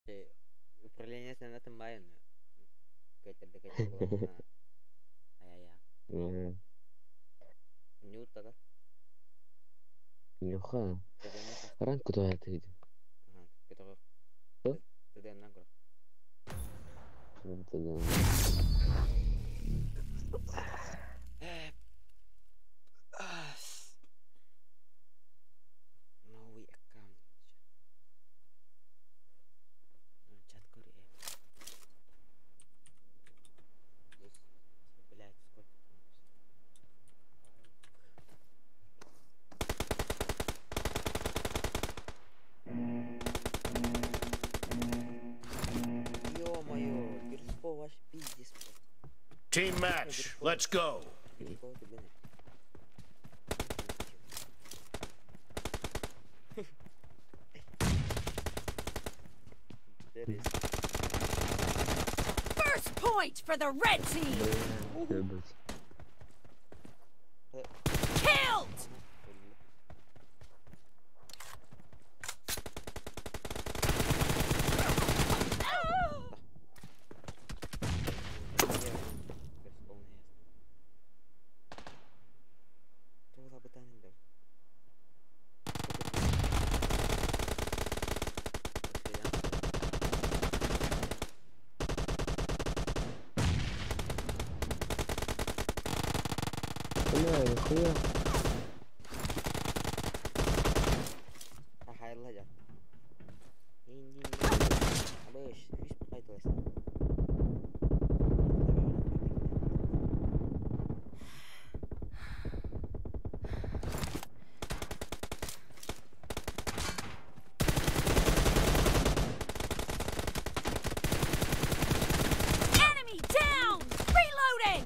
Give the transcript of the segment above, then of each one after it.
Управление санатын баайын кэйтэрдэ кэйтэр буоллаҕына айа Мм. Ньуутага Нюха. Тэдэннэ Ранг куда ты? Көтөҕө Что? Тэдэннэн көрө. Новый аккаунт. Чат көрүө. Здесь, блядь, сколько там Ё-моё, Кирского ваш пиздец. Team match, let's go. Кирского ты блин. First point for the red team! Killed! Бля, нихуя. Enemy down! Reloading!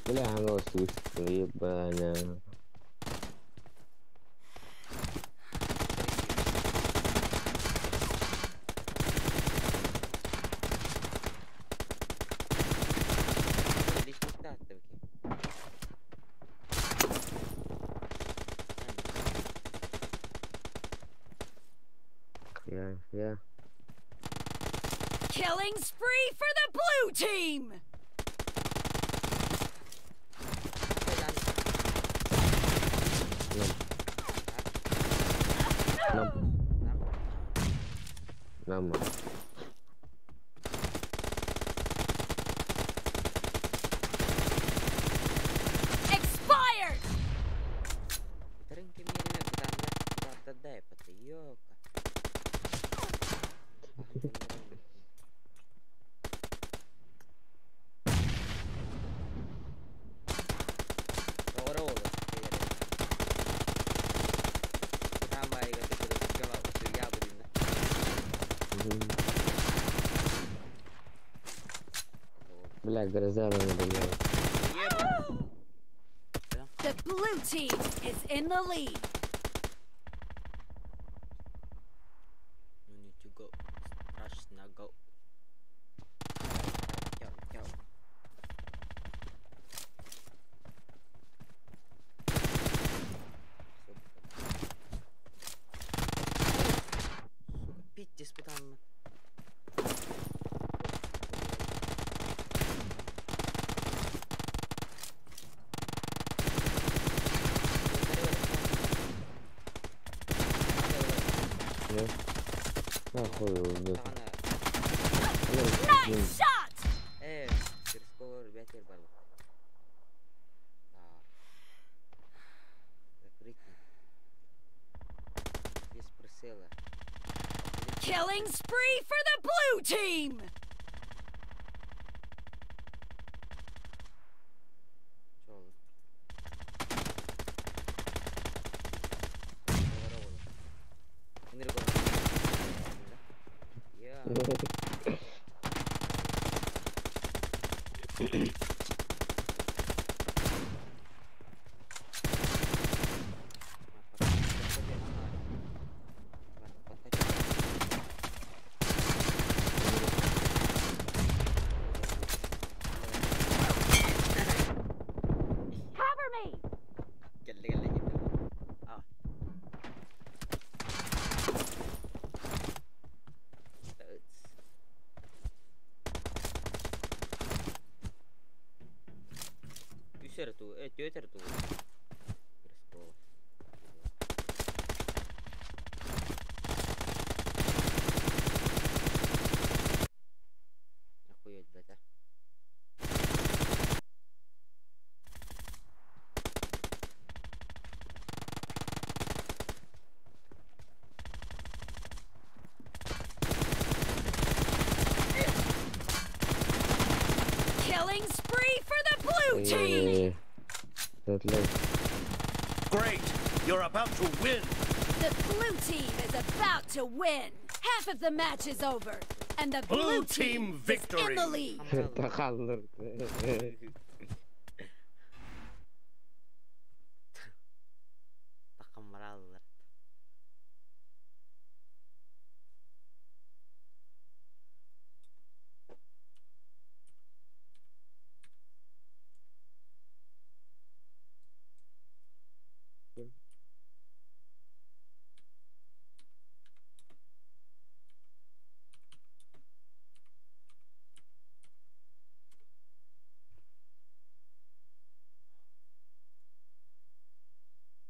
Бля, оно слышно, ебаная. Я. Killing spree for the blue team! Нам. Нам. Нам. Expired! Бля, гроза надоела. The blue team is in the lead. You need to go. Страшно go. Go, go. Сука, пиздец, там. Нахуй убил. Nice shot! Кирского ребята бар. Так. Закрытие. Без прицела. Killing spree for the blue team! Чё? Я. Түөтэр дуу. Городского. Охуеть, өлбөтө. Killing spree for the blue team. Ee, Great! You're about to win! The blue team is about to win. Half of the match is over, and the Blue blue team team is in the victory. lead. Хааллар. Такамараллар.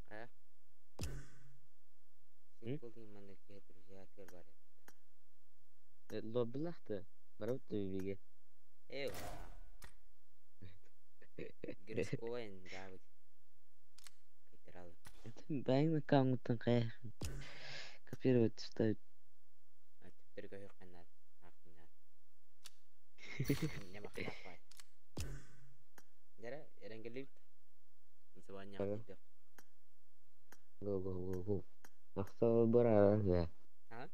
Э? Симпл маннык киһи друзьятыгар бар эбит. Лоббилахты. Барабыт биге. Э, городской да, кайтералы. Бэйн аккаунтан кайх. Копировать ставить. А теперь көһү канал. Ахмина. Не махтах бай. Дәрә, эренгелибит. Звание Ага. идет. Go go go go. Автобус барара да. А?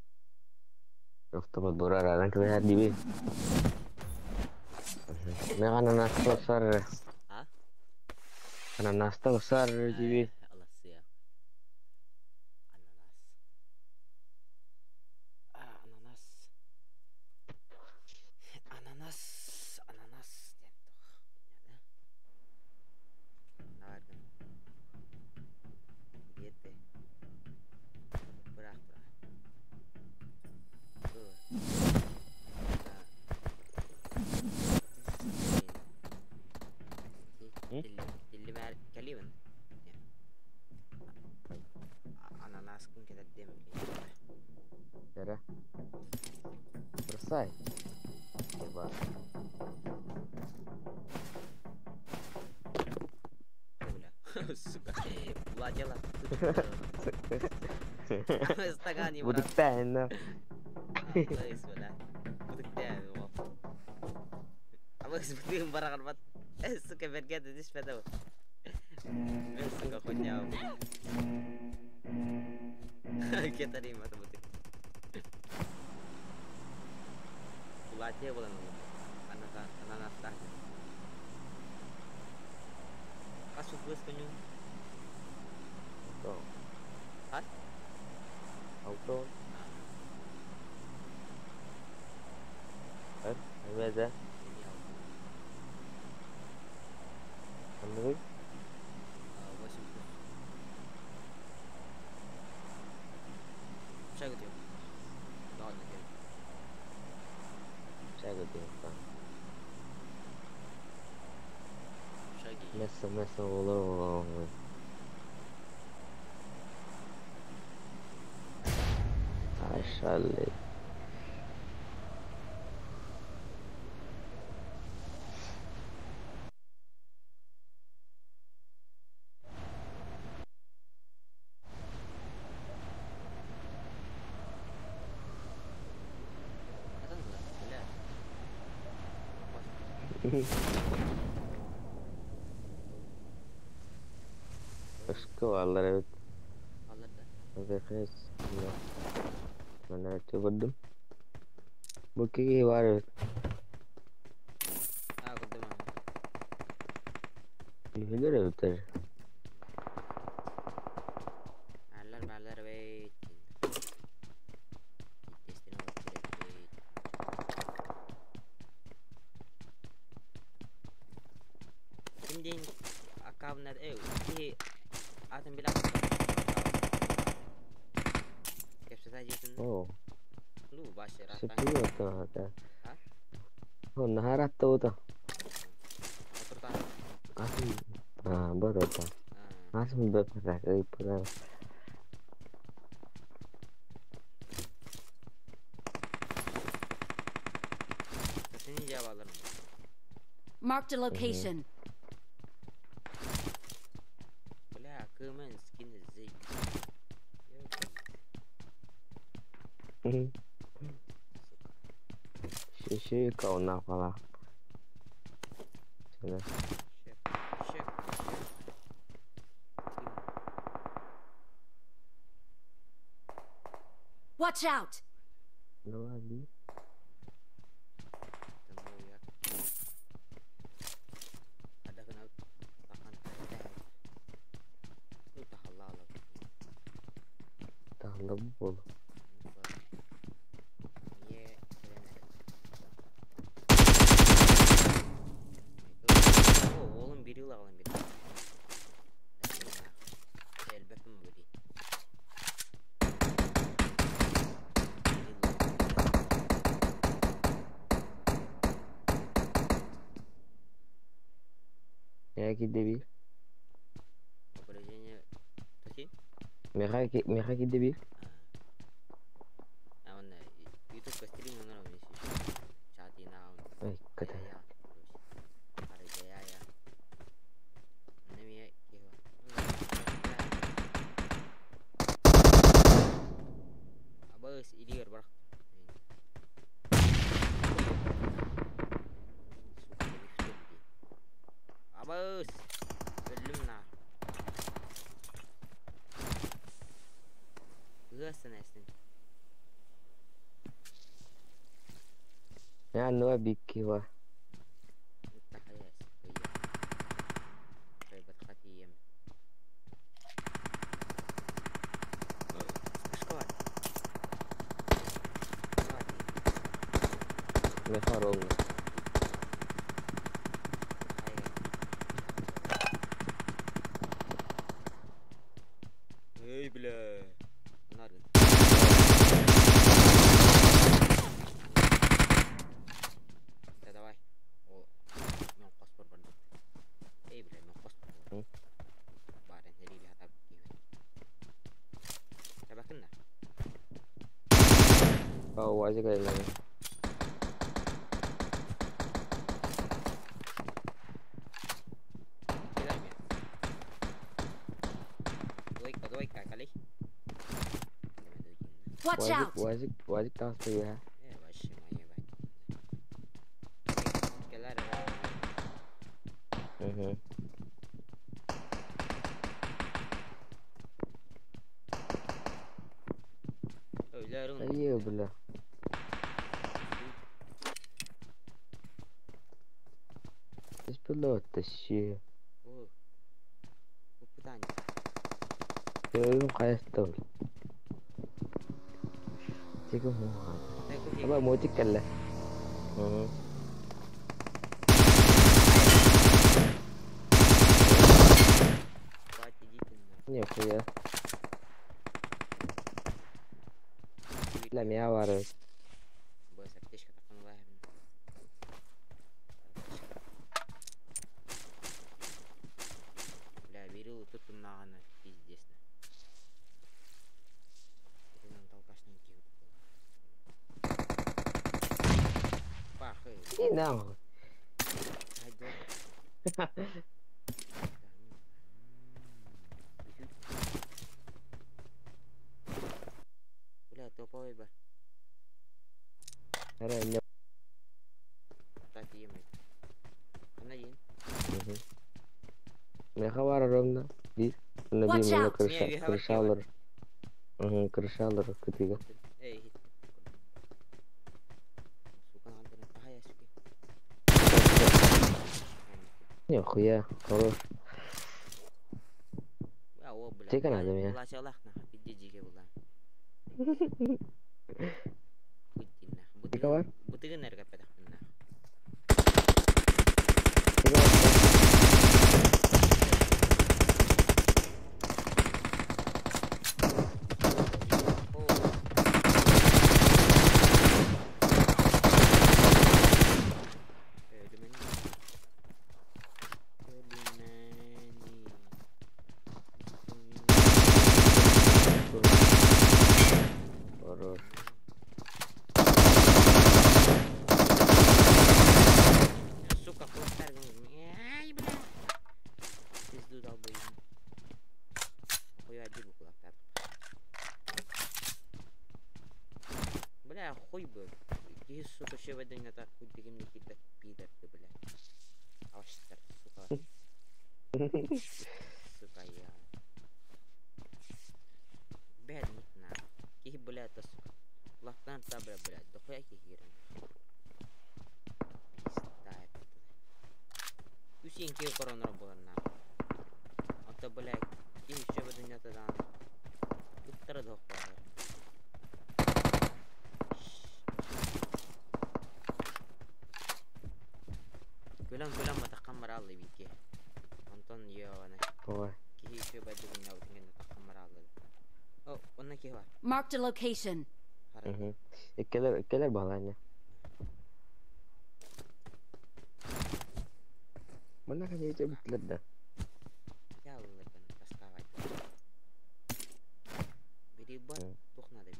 Автобус барара кыбы диби. Мен ананасты сар. А? Ананасты сар диби. Аласыя. Ананас. А, ананас. Ананас, ананас диэн туох да? Наверное. Где ты? Бырах, бырах. Ы. Да. М? Тилли кэлибин. Ананаскын кэтэрдим. Кэрэ. Бросай. Еба. Бля. Сука. Владела. Стакан Буду тайна. Бля. Абыс бутыгын барагарбат. Сука, бергеде түшпеди. Мен, сука, хуйня. Кетарим это бутык. Улатия буолан ананастаах. Хас высканю. Auto. Хас? Auto. Эр, эбэдэ. Анныгый? 8 плюс. Шагы диyor. Daha ne gerek? Шага диэн. Шаги. Место место олор. Ay шалли. Хасан да, бля. Өскө аллар эбит. Аллар да. Бэхэс. Манна көрдүм. Бу киһи бар эбит. А, көрдүм. Киһилэр эбиттэр. Аллар баллар бейт. Естественно, бейт. Ким диэн аккауннар э киһи атын билэ кэпсэтэ дьиэтин Оо. ну башы раттан Сөпү отто. А? О, наһаратта ута. Отуртан Атын Борота. Ас бэппэтэх. Marked a location. Шиши каунахала. Watch out! Мехаки дебил. Мехаки, мехаки дебил. Ай, ката. Ya no bikki wa. Mejor hongo. Эй, бля. Oh, why is it going like Watch out! Why is it taas ya? Mhm. Ayy, бля. Беспилот тащи. Хайастал. Тига муха. Аба мотик кэллэ. Нихуя. Ла меня воруют. Иди нахуй. Бля, топовый бар. Реально. Меха бар ровно. Бир. Watch Наби out. крыша, крышалар. Угу, крышалар кытыга. Нихуя, хорош. Тика надо меня. Тика бар? Тика бар. Дохуя дии кулактаах. Бля, хуй бы. Киһи, сука, шебеден так хуй дегимне кирбет пидорды, бля. Алаштар, сука. Сука, я. Бэдник на. Киһи, бля, это, сука. Кулактан табра, бля. Дохуя киһи. Пизда это. Үсен киһи коронор буолар на. Ото, бля, киһи шебеден ятадан. Ыттара дохуя. Күлэн күлэн матаххан барааллы бики. Онтон ёваны. Ой. Киһи шебеден ятадан таххан барааллы. О, онна киһи бар. Marked a location. Хара. Иккелер, иккелер баланя. Мына хәзер битләр дә. Яллардан доставать. Бери бар, тух надо бит.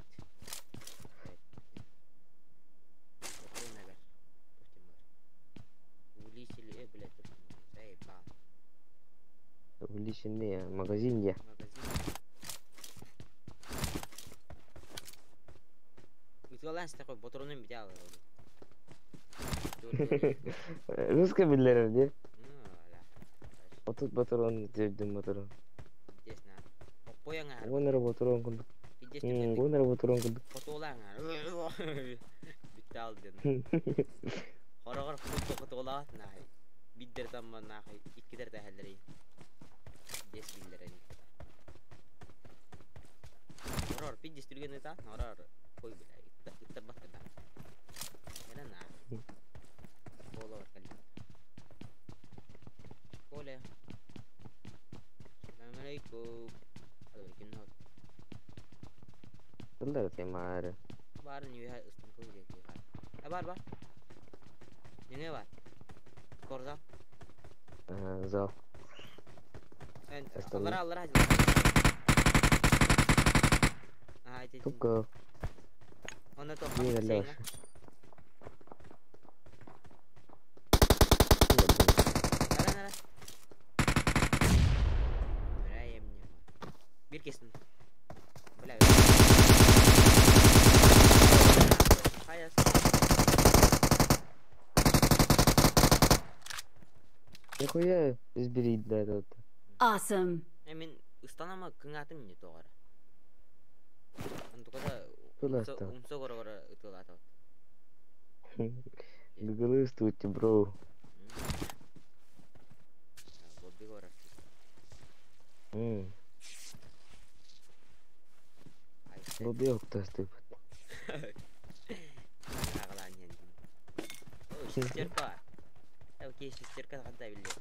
Увеличили, блядь, тух Эй, ба. Увеличенный магазин где? Магазин. Үтүөлэн такой ботурунун бите алар. Русский билер ди. Ну, ла. Отут батырон дедим батырон. Интересно. Оппояңа. Гонор батырон кундук. Пиздец. Гонор батырон кундук. Хотуолааңа. Бүтте ал ден. Хорогор куту хотуолаат нахай. Биддер тамма нахай. Иккидер тәһәллери. Дес биллер эни. Хорор пиздец түрген та. Хорор кой бля. Иттер батты да. Эра на. Болор калли. Коля. Салам алейкум. Hadi bakayım ne oldu? Тылдар темар. Бар не ыстан кыл жеки бар. А бар бар. Не бар? Корза. Зал. Аллара аллара. А, эти. Тука. Оны то. Не галаш. Нара нара. Бля, я мне. Бир кесин. Бля. Хаяс. Нихуя избери да этот. Awesome. Мен ыстанама кыңатым не тоғара. Онтукада Пожалуйста. умсо горо-горо ытылата. Гуглыстуйте, бро. Бобби гора. Бобби октастып. Агалан енді. О, шестерка. Окей, шестерка қандай біле.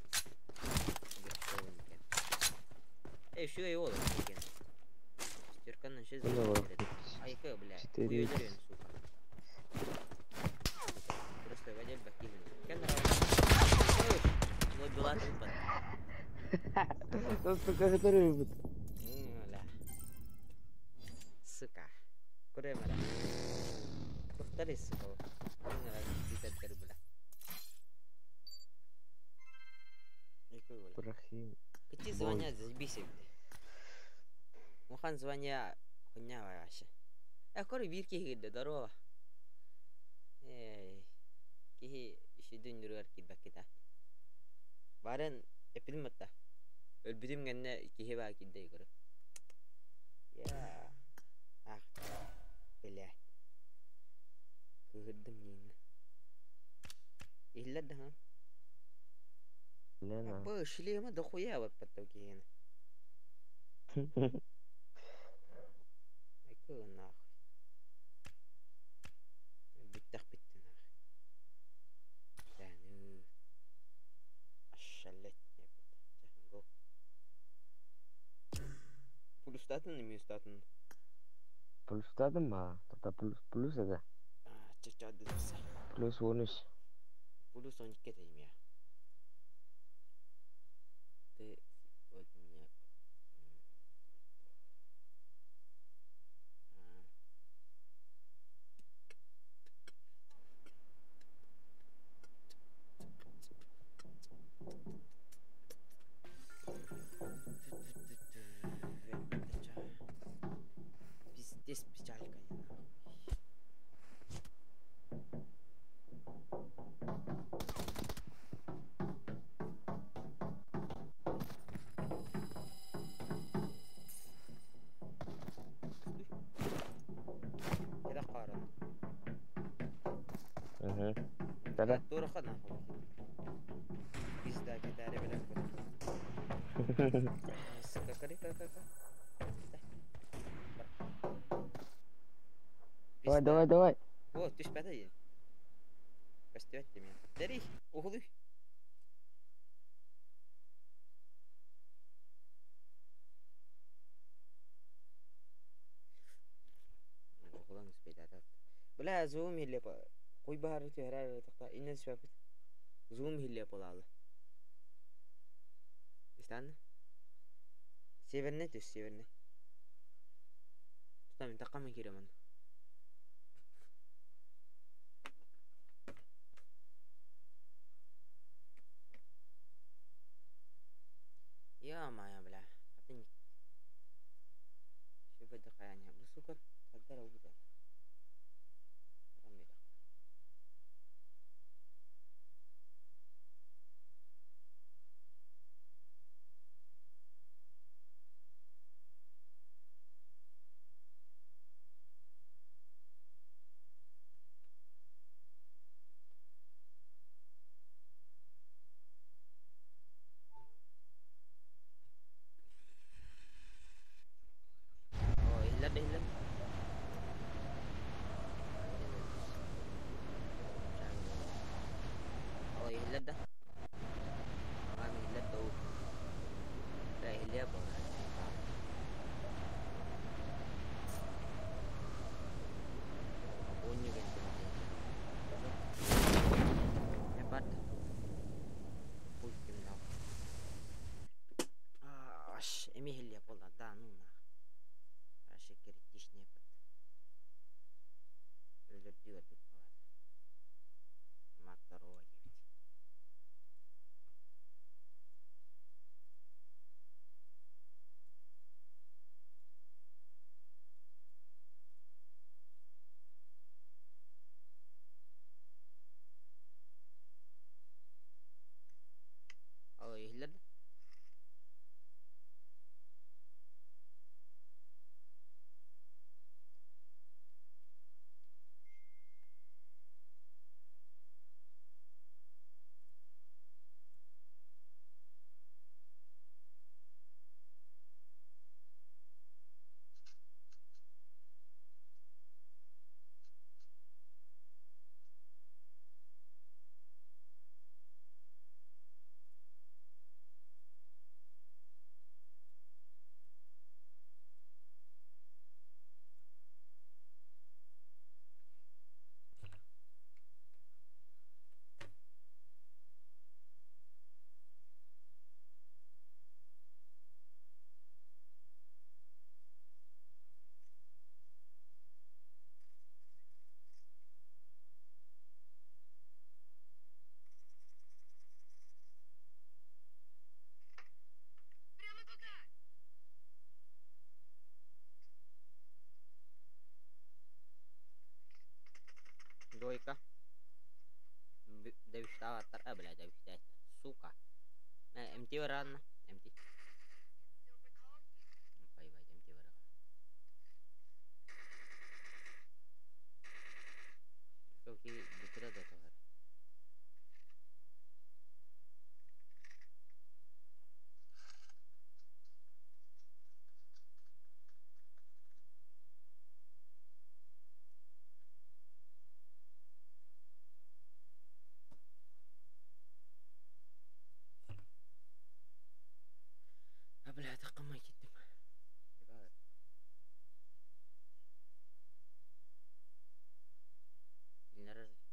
Эй, şu ол екен. Шестерканың шесть. Айка, бля. Четыре. Хуй сука. Просто в отдель бакинул. Кем Мой была тут. Сука, который вот. Бля. Сука. Көрем бля. Повтори, сука. Бля. Прохим. Какие звонят, заебись, бля. Мухан звоня хуйня вообще. Я коры бир киһи здорово. Эй. Киһи шүдүн нүргэр кирбэккита. Барын эпидим атта. Өлбүтүм гэннэ киһи баа киддей көрө. Я. Ах. Бля. Кыһырдым нин. Иллер да ха. Лена. Бу шлема дохуя вот потом киһини. Айкы нахуй. Биттах битти нахуй. Да ну. Ашалет не бит. Го. Плюстатын не минустатын. Плюстадым ба? Тогда плюс плюс это. А, чача десе. Плюс 13. Плюс 12 дейм я. Ты сегодня Бара. Туораха нахуй. Пизда, китаре, бля. Сука, кari, кari, кari. Давай, давай, давай. О, түспэтэ дии. Көстүбэт дии мин. Тэри, уһулуй. Уһулан успейдатат. Бля, зум хилле по. Куй баһары түһэрэр тохта иннен сүөпүт. Зум хилле полалы. Истан. Северный түс, северный. Тута мин такка киремэн. Ё-моё, бля. Хатынник. Шо бэдэ хаяня. Бу сука таддара убута. О, иһиллэр да иһиллэр. О, иһиллэр да. Аҕам иһиллэр да уу. Бля, иһиллиэ буолар. Обонню кэнтэн. Бар. Пусть ким дал. Аш, эми иһиллиэ буолла да, ну на. Аш критичный пат. Өлөрдүү өлбүт буолар. Мат здорово диэбит. Алло, иһиллэр да? Двойка. Давиштава, а, бля, давиштава, сука. МТ рано. МТ. Поебать, МТ рано. Какие битра да товар. А, бля, такама киттим. Вернуться.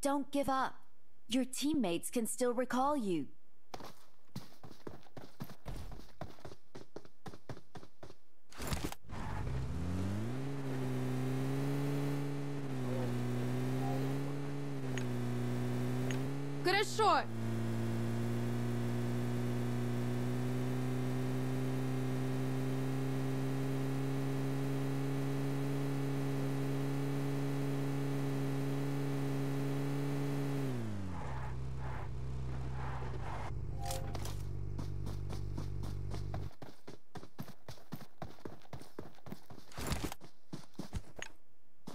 Don't give up. Your teammates can still recall you. Хорошо.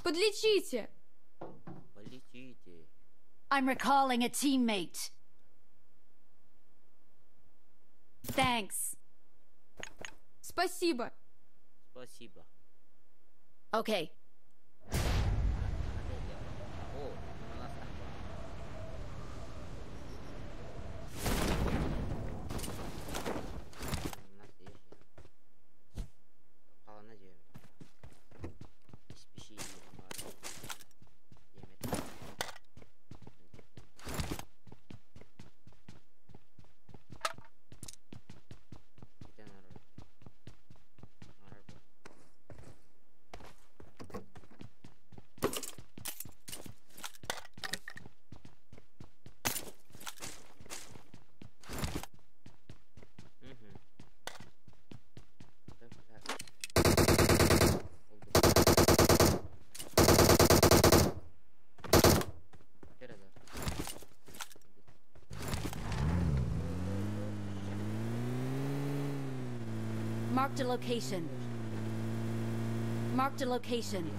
Подлечите! Полетите. I'm recalling a teammate. Thanks. Спасибо. Спасибо. Okay. О, у нас там. У нас есть. Қалана жібермей. Спеши. Угу. Marked a location. Marked a location.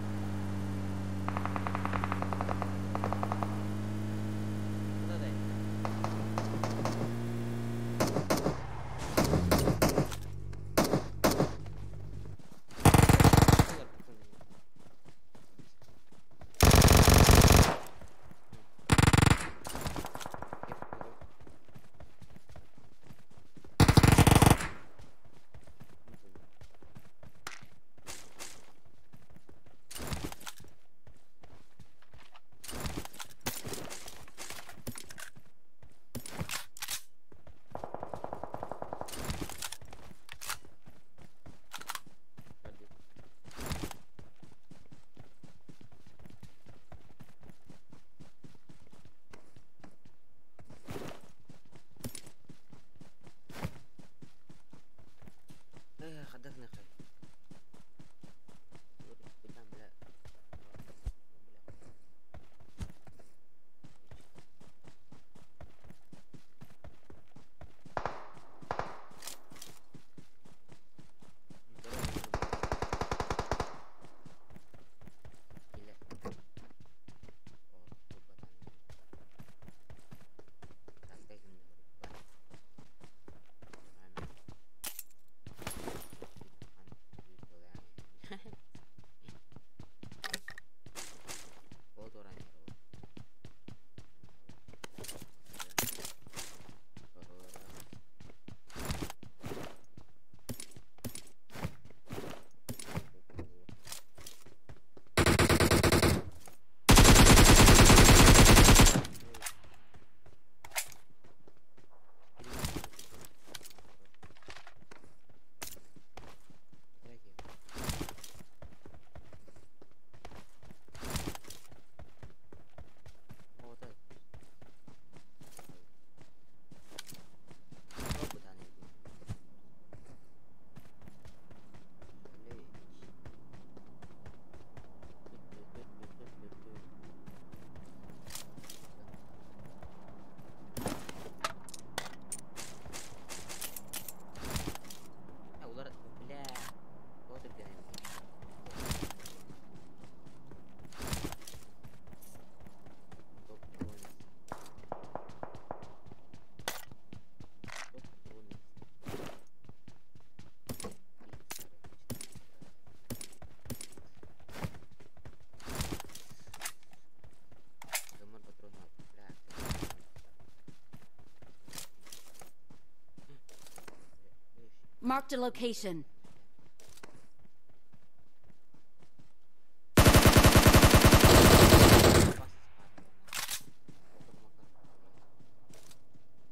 Marked a location.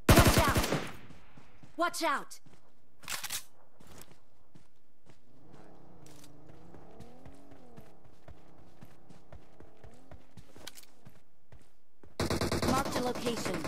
Watch out! Watch out! Marked a location.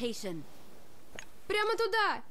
location. Прямо туда!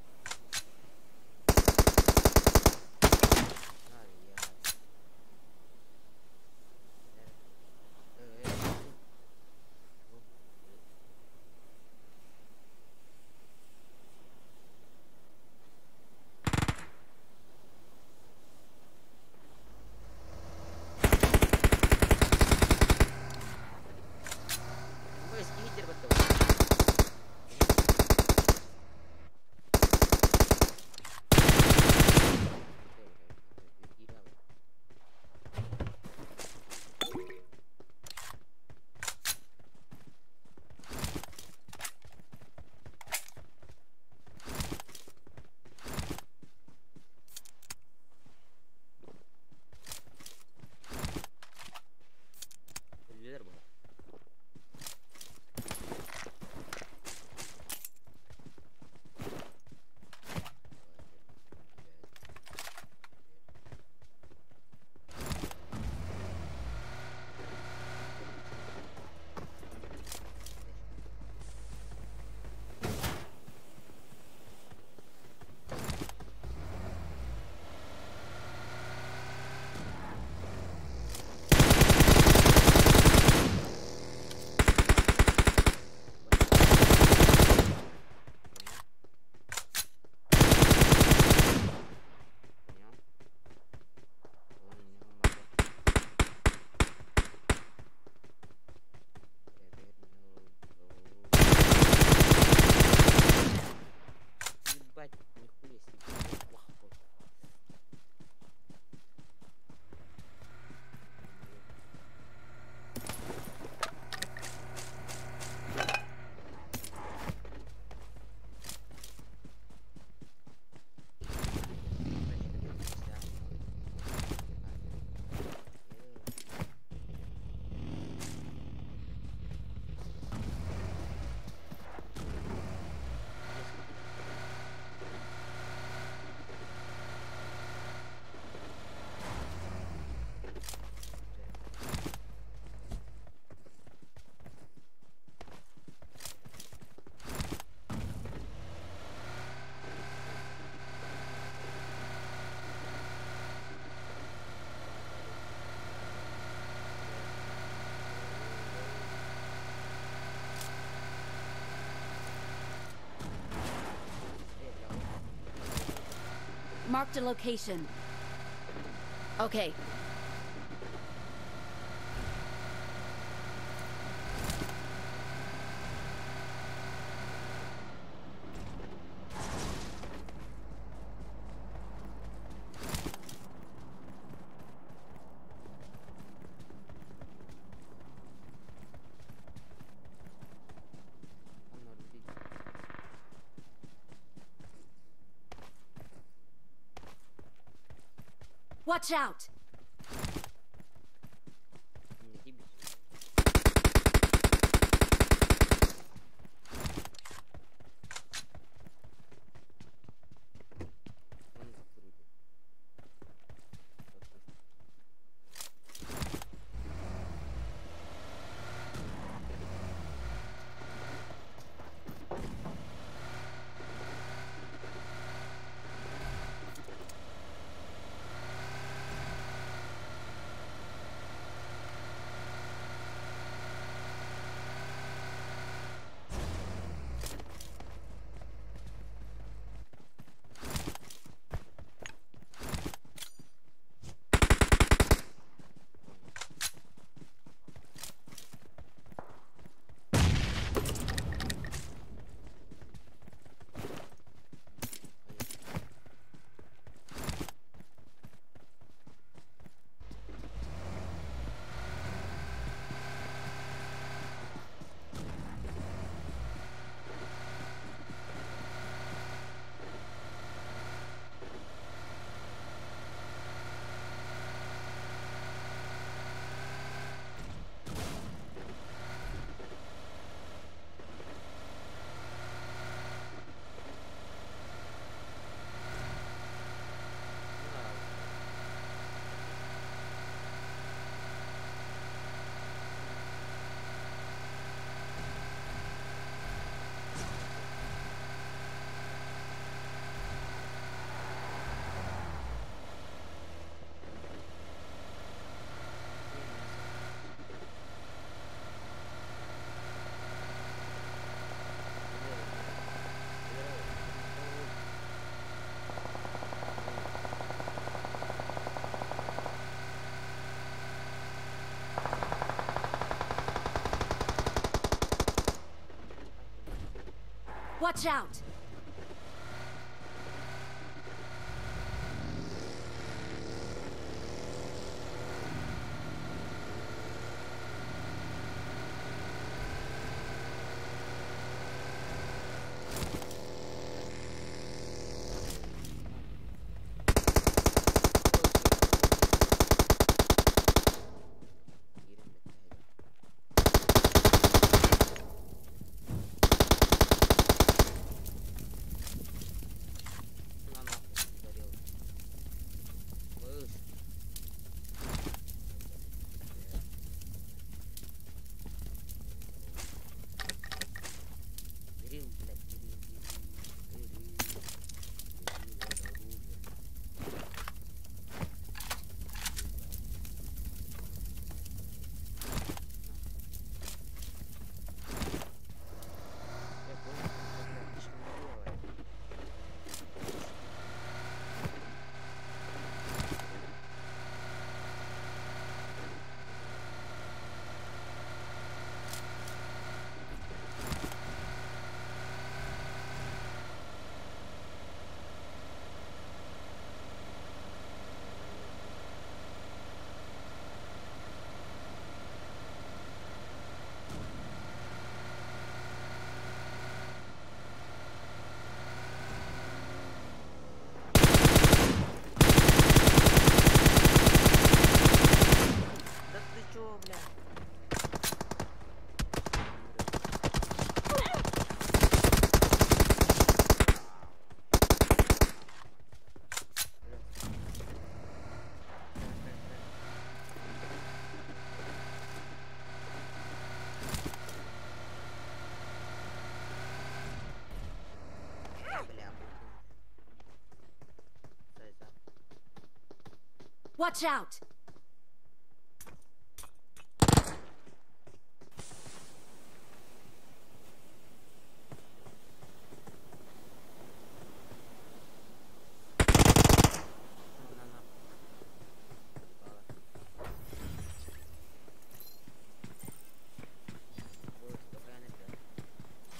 Marked a location. Okay. Watch out! Watch out! На нахуй сгорел. Слышь. Грил, блядь, грил, грил, грил, грил, оружие. Я понял, блядь, слишком белая. Да ты чё, бля? Бля, Сай, Watch out! На, на.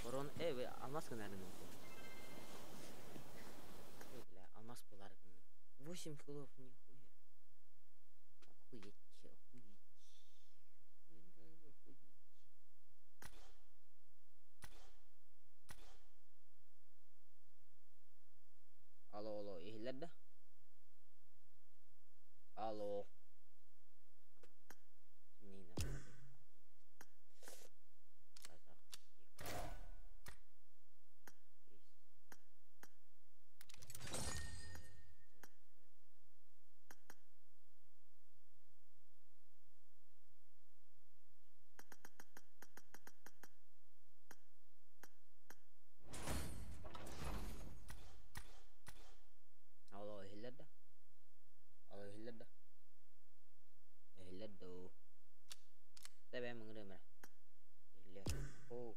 Ворон, эй, алмаз наверное. Бля, алмаз булар. 8 килов, нихуя. Охуеть, охуеть. Охуеть. Алло, алло, иһиллэр да? Алло. Нина. Алло, иһиллэр да? Алло, иһиллэр да? Иһиллэр дуу? Тэбэ мыңырымра. Иһиллэр. О.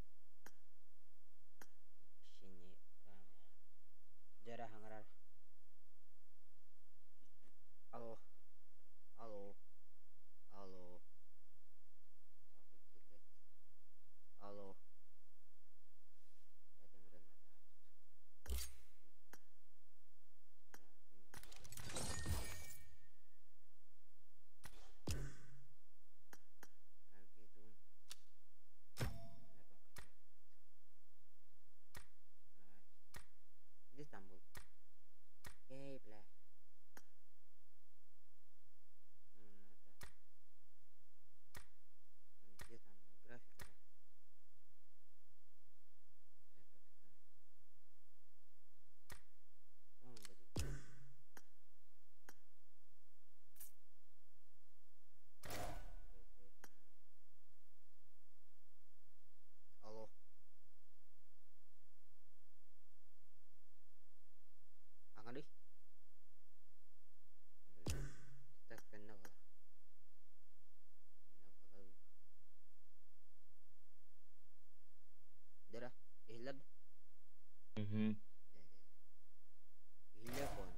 Шини Дьэрэ хаҥарар. Алло. Алло. Алло. Алло. Где там был? Эй, бля. Надо. Где там графика, да? Алло. Аңарый? Так, навала. Навала. Дера, иһиллэр да? Мгм. Иһиллэр кон.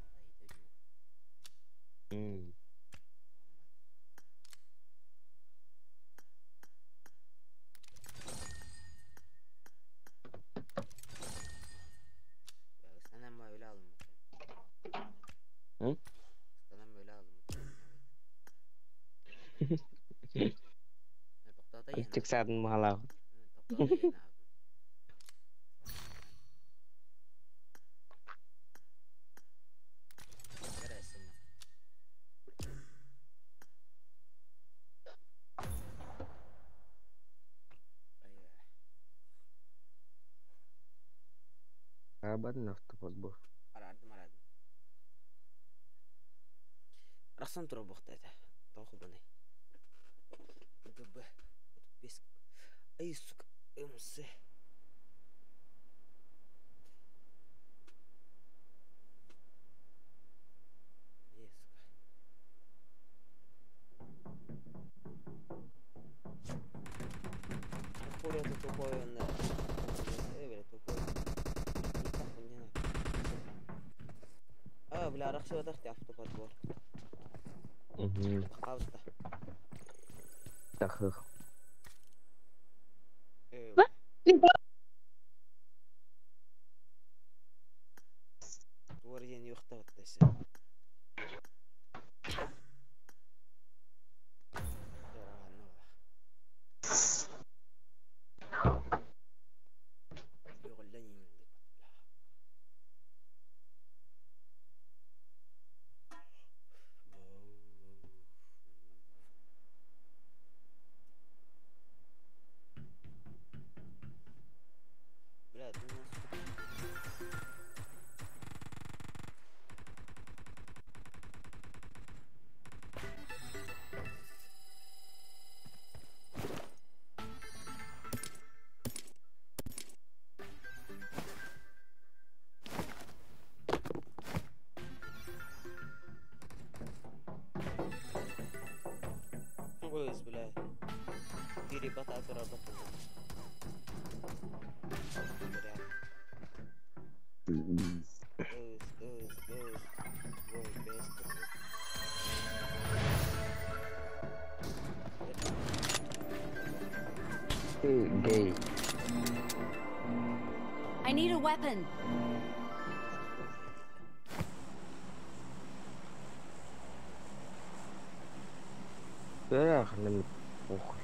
Hı? Ыстанан бөлө аҕалым. Тоқтата иһэн Иччик саатын маһалаах. Тоқтата иһэн аҕалым. Эрэ сына. Аабатын автобус Араардым араардым. Арахсан турар буохта этэ. Тоҕо холбонай? ГБ 35. Ай, сука, МС. Эй, сука. Тупой это тупой он. Э, бля, тупой. А, бля, арахсыбатах ти автоподбор. Хабыста. Тахых. Э, туор диэн юхтабыттасы. Бля, ты нас Ой, бля. Перебота заработала. Бля. Өз, өз, өз. Ой, без Gay. I need a weapon. Бэрэх нэмит похуй.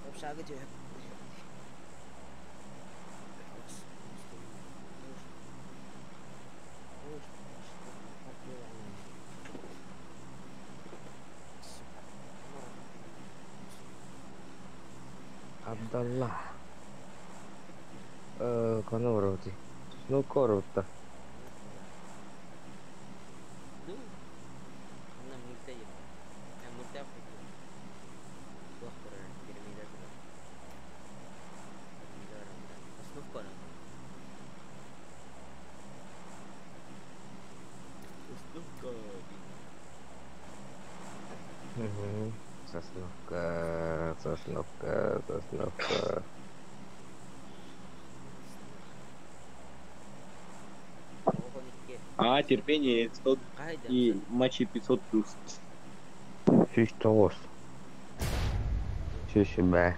Общага тебе. Абдалла. Э, конорути. Ну, коротко. Ну, она мультаем. А мульта хотел. Пирамида Основка. Основка. Угу. Сосновка, сосновка, сосновка. А, терпение 100 и матчи 500 плюс. Сүүс тоҕус. Сүүс бэ.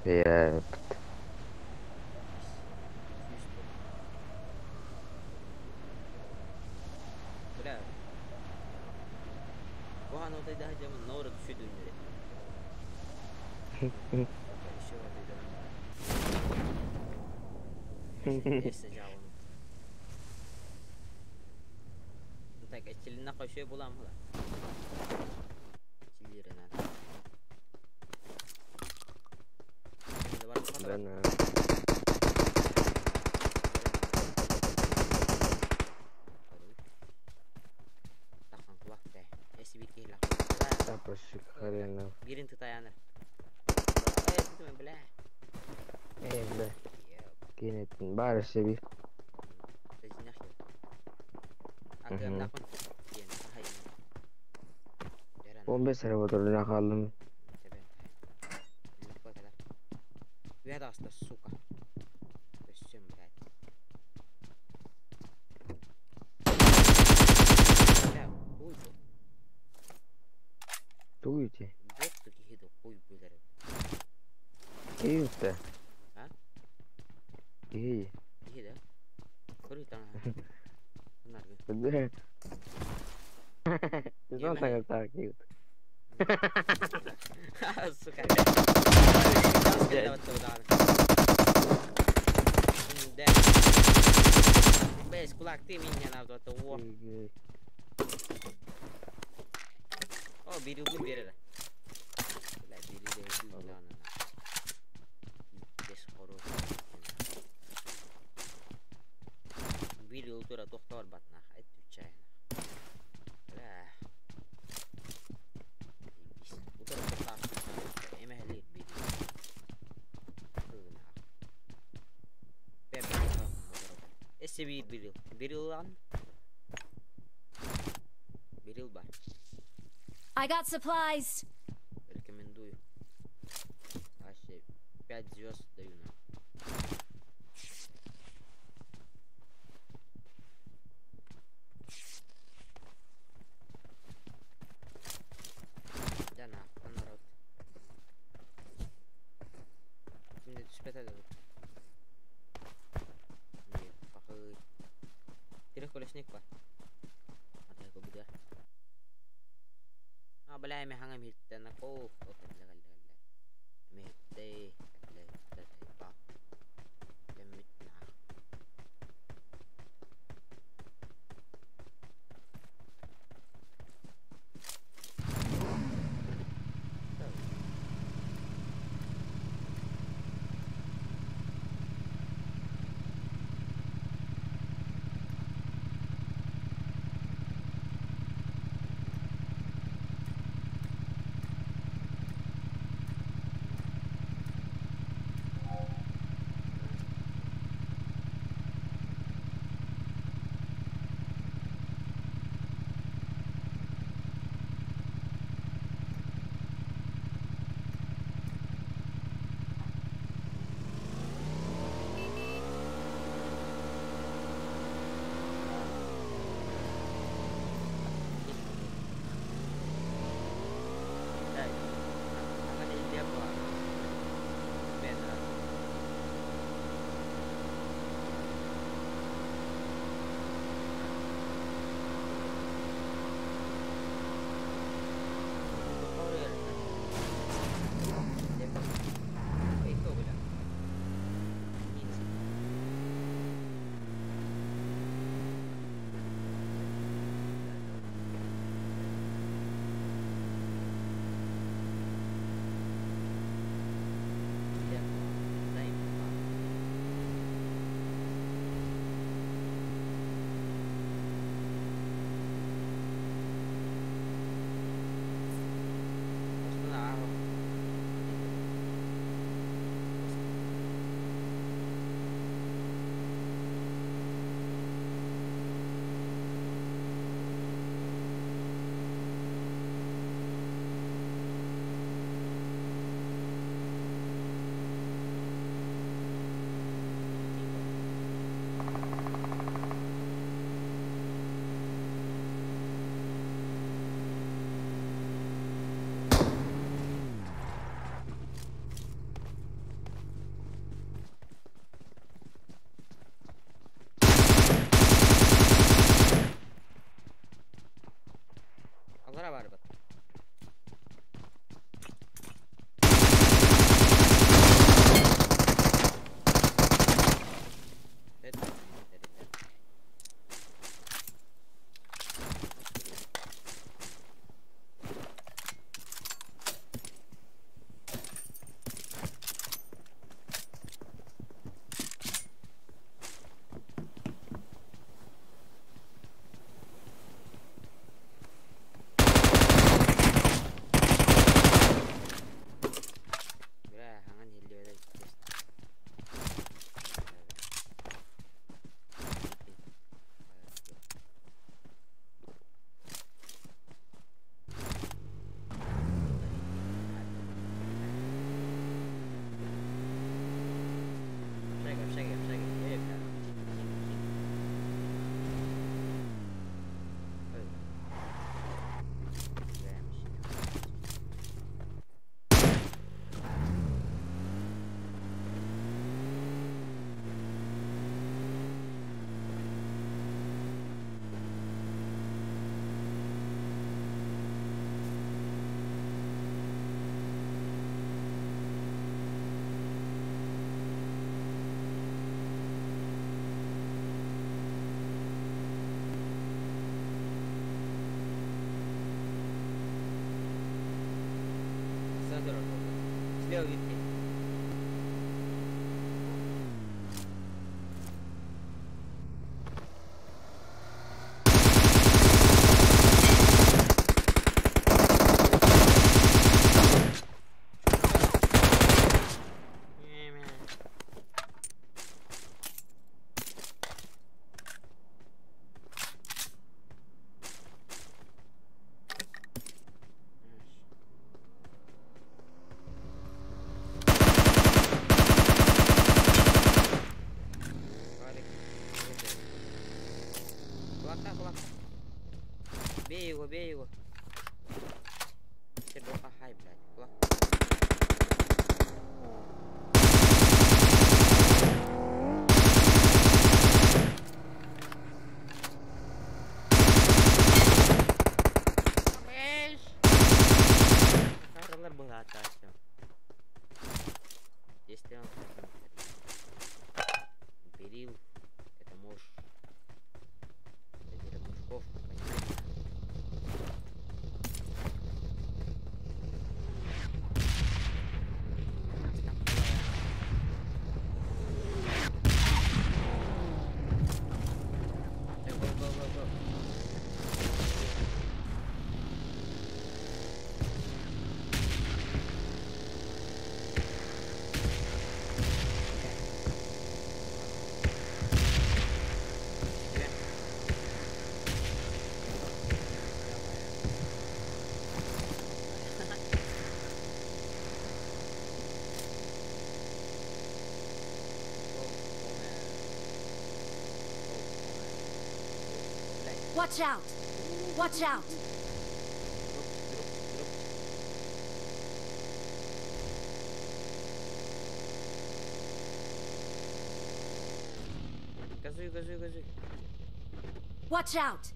Э, Бля. Бухан отайда хажамын норы түшүдүннери. Еще Эссе жауын. Так, эчилина кошой булам хула. Чилирена. Ben Тапочек хренов. Бирин тутаяныр. Бля. Э, бля. Кинеттин бары себе. 15 elevatoruna kaldım. Ühe сука. Өссөм, блядь. Бля, туй бу. Туйте. Бокту киһи хуй билер. Киевте. А? Киһи. Киһи да? Көрүй таҥаһа. Наргы. Сезон таҥастаах киһи. Сука. Бэс, кулакты меня надо то. О, бери убын берер. Бля, бери де Бес хору. Бир yıl тура тохтор батнах, отвечай. Бля. Утара тохтар. Эмэхли бир. Эссе бир бир. Бир lan. Бир yıl бар. I got supplies. Рекомендую. Вообще 5 звезд даю на. Да на, народ. Şimdi түспете да. Не, пахы. Трехколесник бар. Ата кобуга. А, бля, ми хангам хитте на ко. О, калла калла калла. Ми хитте, калла хитте па. Леммит на. Убей его. Хай, блядь. Если он берил, это муж. Это мужиков, понимаете? Go, go, go, go. Watch out! Watch out! Газуй, газуй, газуй. Watch out!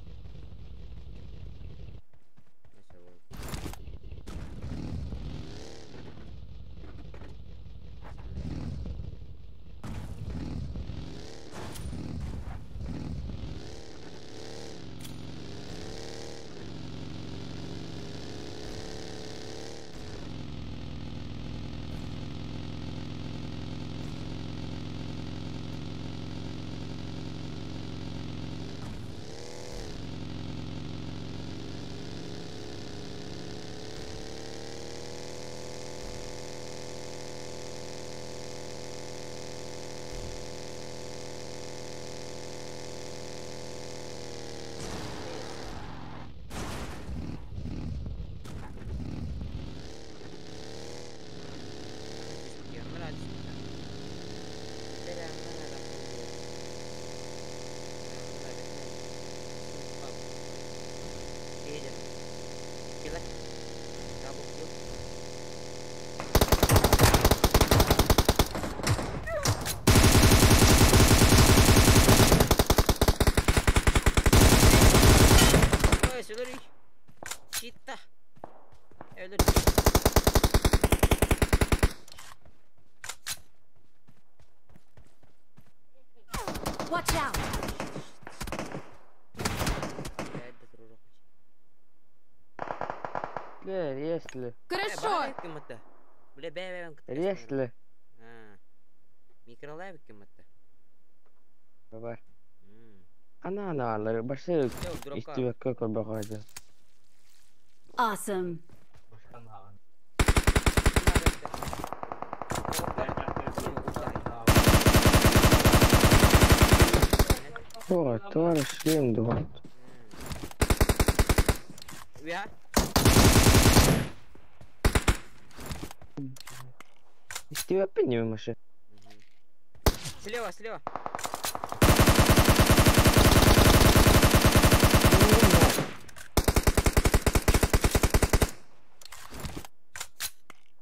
Watch out! Если. Хорошо! Если. Микролайв кем-то. Давай. Она она большая из тебя как обходит. Awesome. О, товарищ шлем два. Я? Из тебя понимаешь? Слева, слева.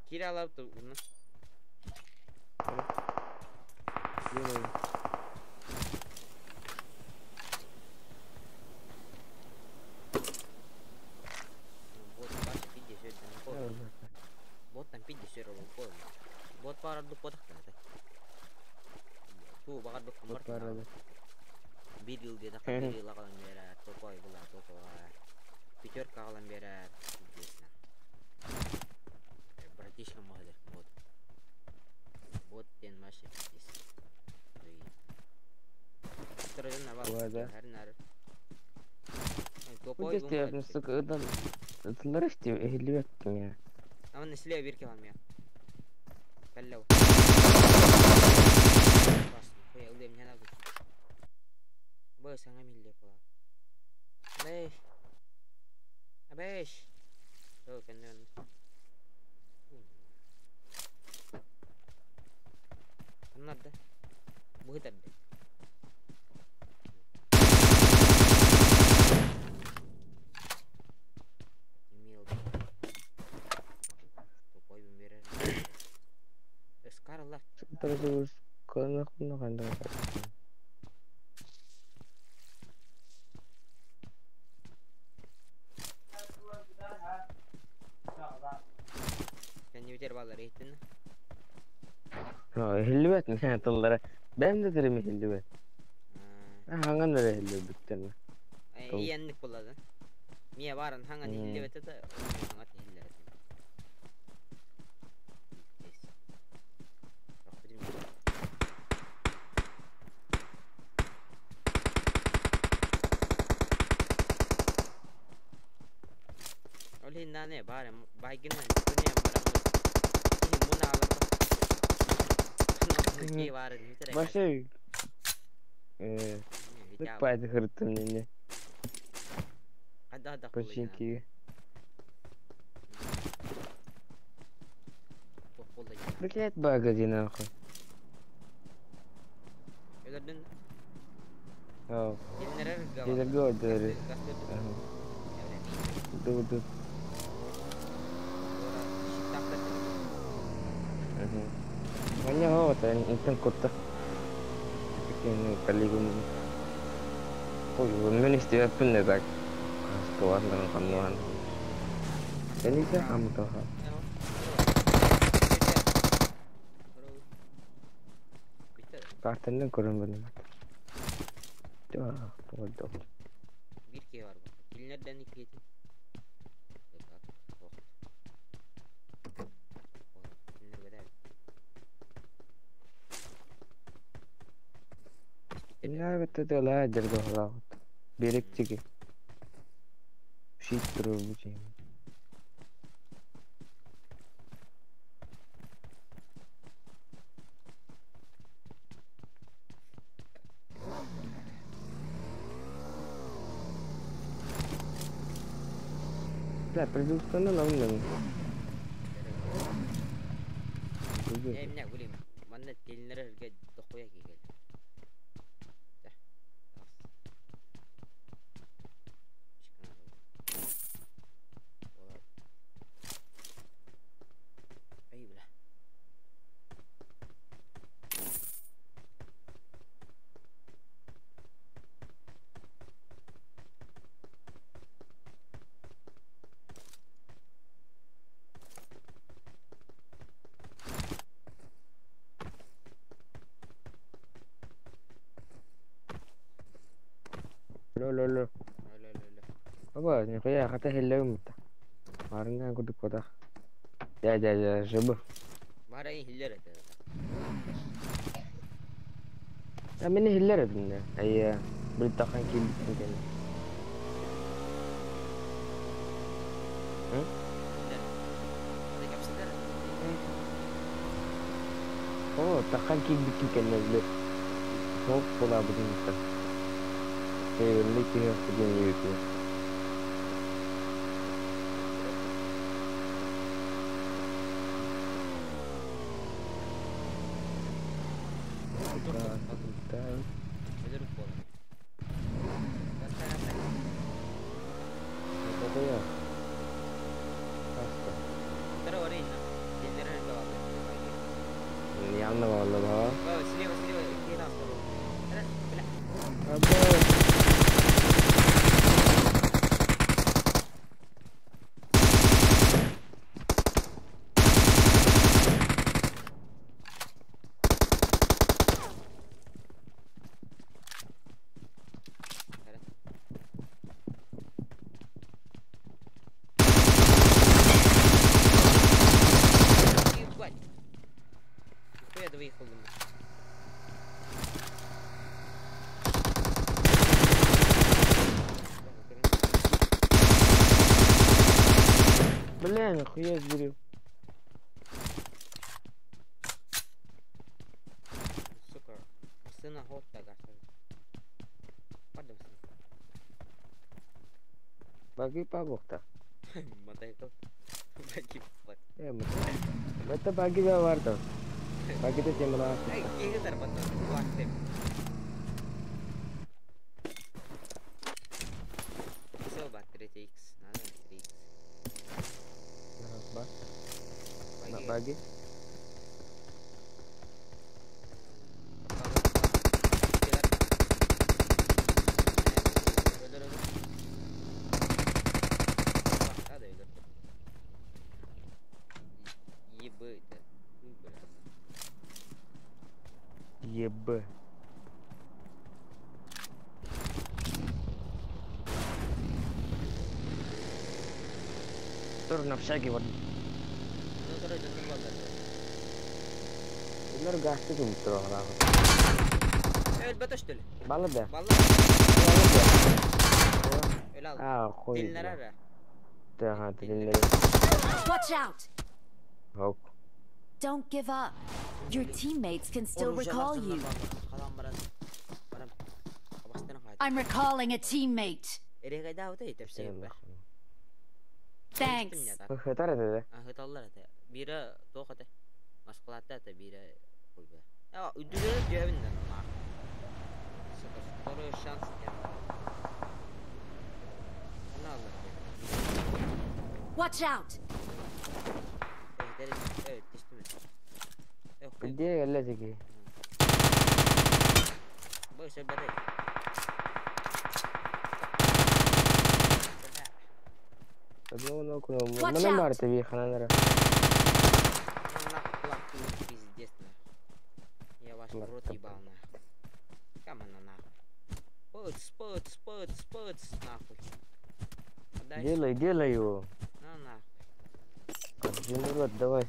Киря лапту. Bot para du potak ta. Tu bakar du kamar. Bir yıl dedi bir yıl kalan bera tokoy bula tokoy. Пятерка kalan bera интересно. Братишка махадыр бот. Бот тен маши здесь. Ладно. Вот если я сука дан нарасти ehli ya. Ama nesliye bir kelam ya. Hello. Terus kono kono kan. Кэннибитигэр бааллар иһиттин. Иһиллибэт мин тыллара. Бэйэм да тирим иһиллибэт. Хаҥан эрэ иһиллибиттэр. Иэнник булладын. Мия барын хаҥан иһиллибэтэ да, хаҥат иһиллэр этим. Ол иһин даҕаны баар баайгынан күнү бараммыт киһи муна баарын Вообще, пайда хырыттым нene. Починки. Блять, багади нахуй. Оо. Кинилэргэ ордеры. Ду-ду. Манья хоҕото интен кутта. Кини коллегум. Ой, мен истибэппин да так. Туган ханнуан. Энисе хамтаха. Картандан көрөн бэрим. Туох Биир киһи бар бу. Кинилэрдэн иккиэтин. Иннаа бетте тыла дерге холаҕыт. Беректиги. Шит туру бу. Бля, продукцияны ламнын. Эмне гулим. Манна келиннерге дохуя кигел. Ай, бля. Ло ло ло. Ло ло ло. Аба, нихуя хата хиллермит. Марыңан кудук котах. Я я я жыбы. Бара хиллер это. Я мени хиллер эдинне. Айя, бир тахан килбитин кene. О, тахан килбитин кene бile. Хоп бола будун. Эйверлик киһи диэн үтү. Явно валла. Слева, слева, бля. Ебать. Нихуя двоих улым. Бля, нахуя сгорел. Сука, сына год так. Падал. Баги пабохта. Мотоцикл. Баги пат. Э, это баги да варто. Баги то темла. Эй, киһи тарбатта. Вахты. Все, ба, 3x. Надо 3x. Ба. Баги. Который на общаге вот. Ну, короче, дьоннор бааллар. Bunlar gazete tuttu oğlan. Өлбөтө что ли? Балы да. Балла. Балы да. Өлө алды. А, хуй. Тилиннер ара. Ага, тилиннер. Watch out! Hok. Don't give up. Your teammates can still recall you. Халан баран. Баран. Абастан хайда. I'm recalling a teammate. Эрегайда аута итепсейбер. Thanks. Хытар это да? Хыталлар это. Бира тоқ это. Москвада это бира хуйба. А, үдүлөр дьөбүн нах. Сука, второй шанс экен. Ана алар. Watch out! Evet, düştü mü? Где geldi? Boş ver bari. Watch Ну, out. бар тебе хананара. Нахуй кулак пиздец нахуй. Я ваш в рот ебал нахуй. Камана нахуй. Пыц, пыц, пыц, пыц, нахуй. Отдай. Делай, делай его. На нахуй. Один рот, давай.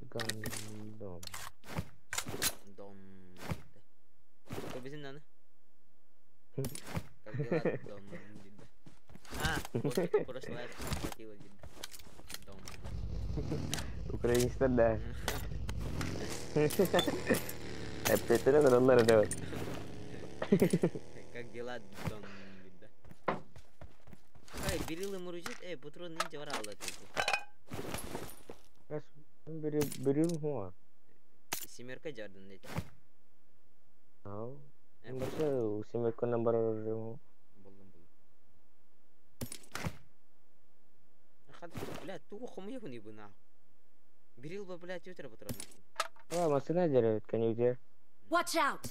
Гандон. Дон. Көбүсүн аны. Как дела, Дон? А, прошлое хватило, Дон. Украинецтер да. Эптетине тураллар да. Как дела, Дон? Эй, Берилы муружит, эй, патрон нинче бар алла дейди. Берил хуа. Семерка жардын дейди. Ау. Башы семерка номер Булдум, булдум. Хад, бля, тугу хомуя хуни бу нахуй. Берил бы, блядь, өтөр патрон. А, машина деревит, конечно. Watch out!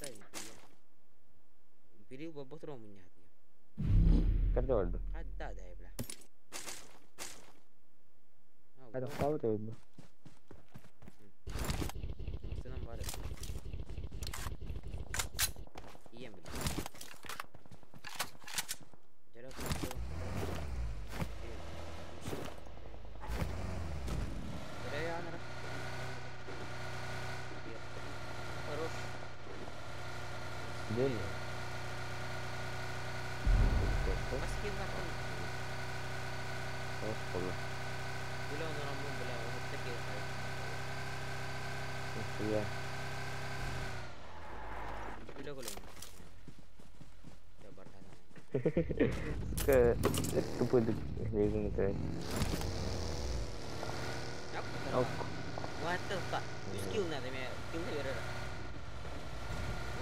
Берил бы патрон муня. Карта oldu. Да, да, бля. Hadi хават öldü. Машинам бар. Ием, бля. Жарак, Хорош. Değil mi? Маски нахуй. Господи. Бля, он рамбун, бля, он такие хай. Нихуя. Бля, голем. Я бардана. Сука, тупой резинка. Ок. What the fuck? Үс килл надо, мен киллни берер.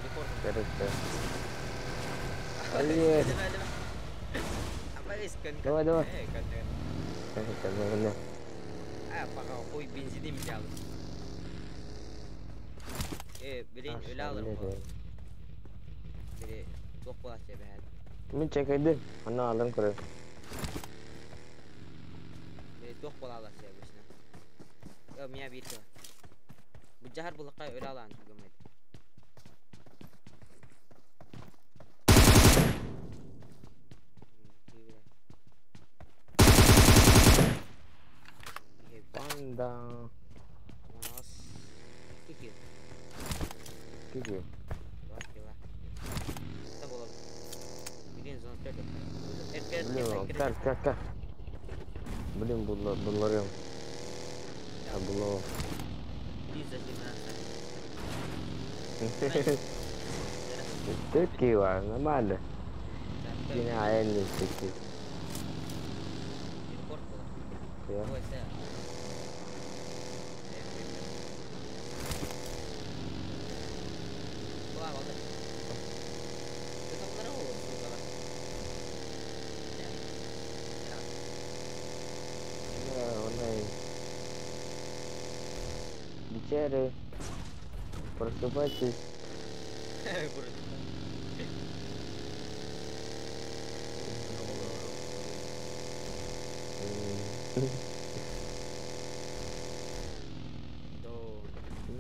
Рекорд. Короче. Привет. Давай, давай. Давай, давай. Э, Давай. А, пока хуй бензин взял. Блин, өлө алыр бу. Бири ток болат же бәт. Мен чекайды. Ана алын көрө. Бири ток бола алар же бушна. Yo, меня бир килл. Бу жахар булакка өлө алан түгөмөйт. Панда. Кики. Кики. Блин, как, как, как? Блин, булларым. А було. Такие, нормально. Гениальный такие. Я. Бичары, просыпайтесь.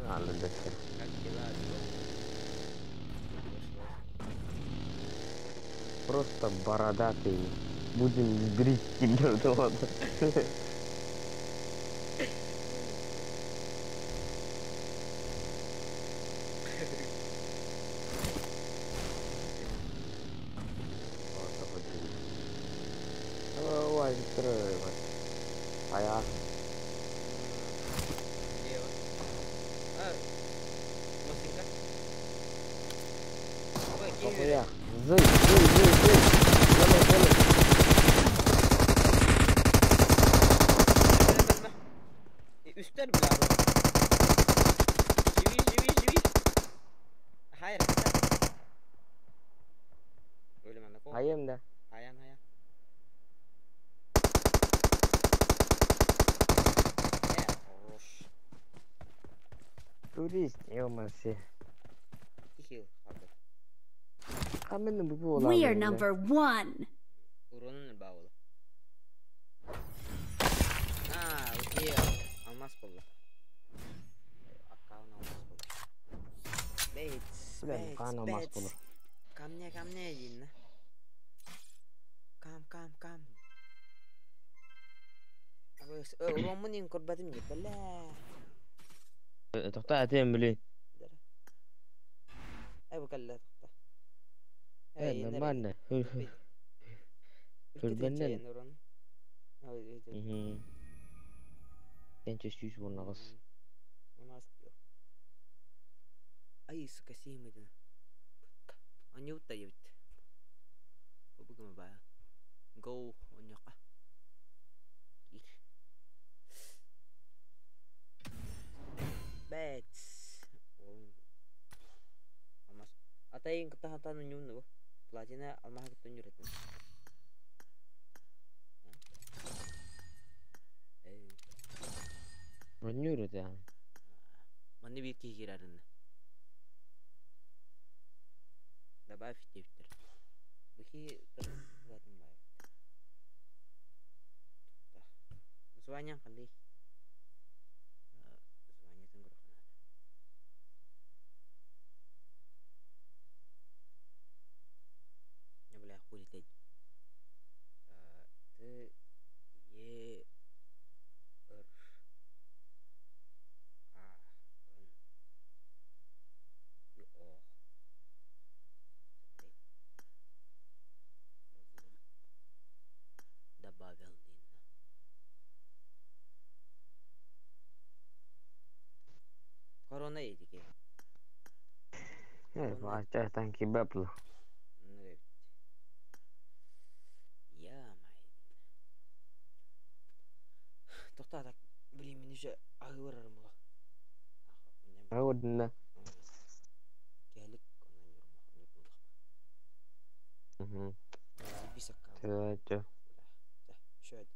Надо дальше. Как дела? Просто бородатый. Будем сбрить тебя вот. Ая. Охуя. Зый, зый, зый, зый. Зеле, зеле. Üstler bile abi. Живи, живи, живи. Hayır. Ölüm anne. Айым да. Hayan hayan. Хорош. Турист, ё-моё. 2 yıl kaldı. Каменный был We are number one. Урунun bağlı. Ha, okey. Almaz buldu. Аккаунт алмаз buldu. Бейт, Бля, бейт, кан алмаз бейт. buldu. Камне, камне дейін. Кам, кам, кам. Уроммун көрбөтүм деп, бля. Тоқта атем, блин. Ай, бу кэллэ тоқта. Нормально. Көрбөннен. Тенче сүүс буолнаҕас. Ай, сука, сиэмэдин. Анюта ебит. Бу баа. Go оньока. Кир. Бэт. Алмаз. Атайын кытахатан нюнну бу. Платина алмаһа кыттан юрэтин. Онньуур этэ. Манны биир киһи киирэриннэ. Добавь диэбиттэр. Бу киһи баайбыт. Звание ханный. Званиетын көрөххө наада. Бля, хули ты. Т Е Р А Н И О. Добавил Динна. Корона едике. Баачаатан кибаплу. Я Тоқта так, блин, мен уже ағы барарым була. Аудна. Кэлик онан юрмах не булах. Мгм. Бисакка. Төө. Шөд.